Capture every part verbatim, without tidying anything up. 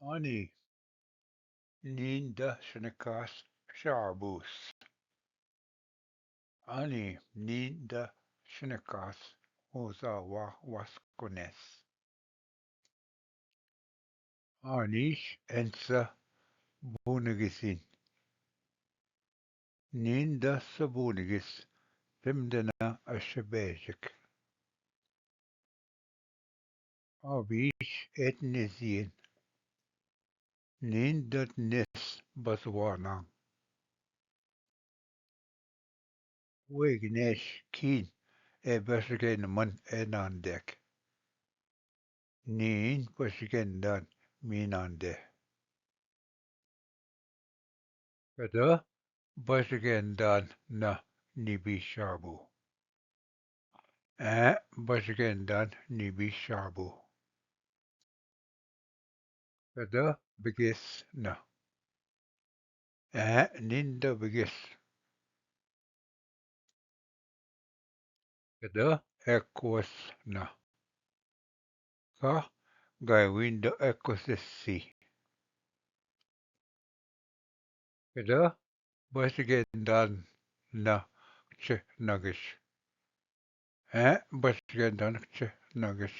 Ani, nin da šnekas šabus. Ani, nin da šnekas uza wa waskunes. Aniš ensa bungisin. Nin da sabunigis pimdena ašebejik. Abiš etnizien. Nin da nis bazwanan. Uegneš kin e bašgenman e nandek. Nin bašgendan mi nande. Kada bašgendan na nibi šabu. E bašgendan nibi šabu. Kada bges na. E nin da bges. Kada ekwas na. Ka gaiwin da ekwas si. Kada bašgendan na kče nagiš. E bašgendan kče nagiš.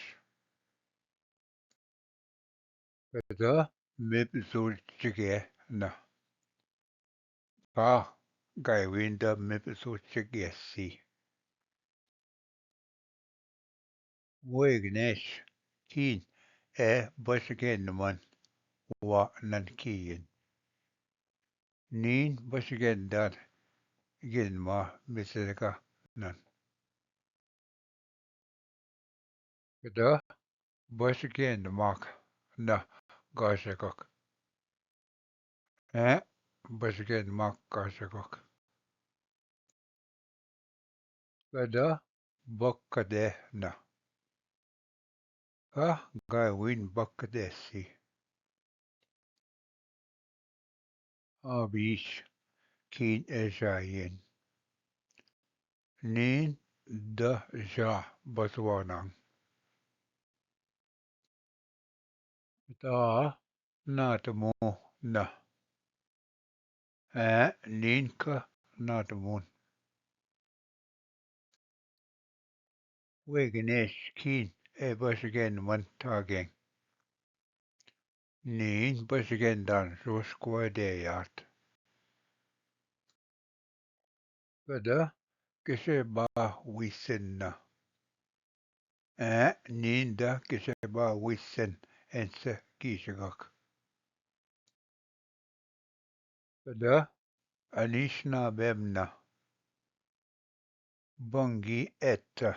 Kada mip zul čige na. Ka gaiwin da mip zul čige si. Uegneš kin e bašgenman wa nankijen. Nin bašgendan ginma misrega nan. Kada bašgenmak na gašegak. E bašgenmak gašegak. Kada bakade na. Ka gaiwin bakade si. Abiš kin e žajen. Nin da ža bazwanan. Da natmu na. E nin ka natmun. Uegneš kin e bašgenman tagen. Nin bašgendan žoškwa dejat. Kada kše ba wisen na. E nin da kše ba wisen ensa gišegak. Kada Anišnaben na. Bangi eta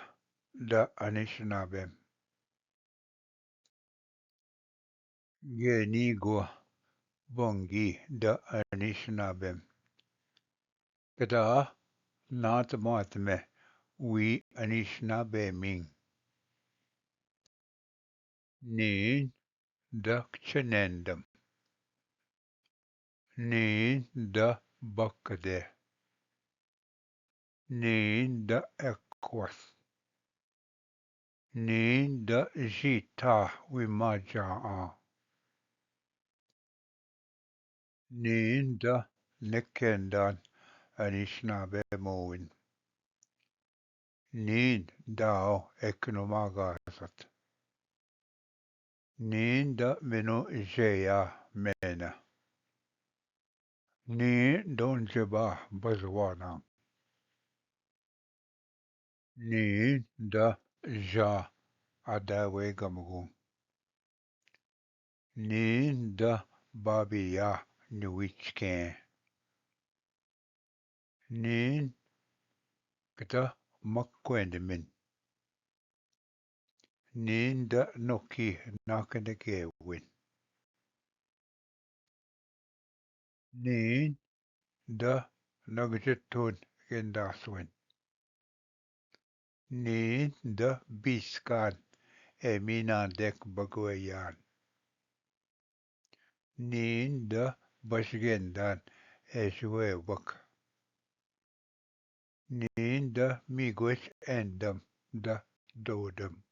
da Anišnaben. Geni go bangi da Anišnaben. Kada natmatme wi Anišnabe min. Nin da kče nendam. Nin da bakade. Nin da ekwas. Nin da žita wi maja a. Nin da nekendan Anišnabe mowin. Nin dao ekno magazat. Nin da minu žeja mena. Nin donžeba bazwana. Nin da ža adawe gamgun. Nin da babija njuičken. Nin kda makwendemin. Nin da noki naknegewin. Nin da nagjetun gendaswin. Nin da biskan e minandek bagweyan. Nin da bašgendan e žwebak. Nin da migwech endam da dodam.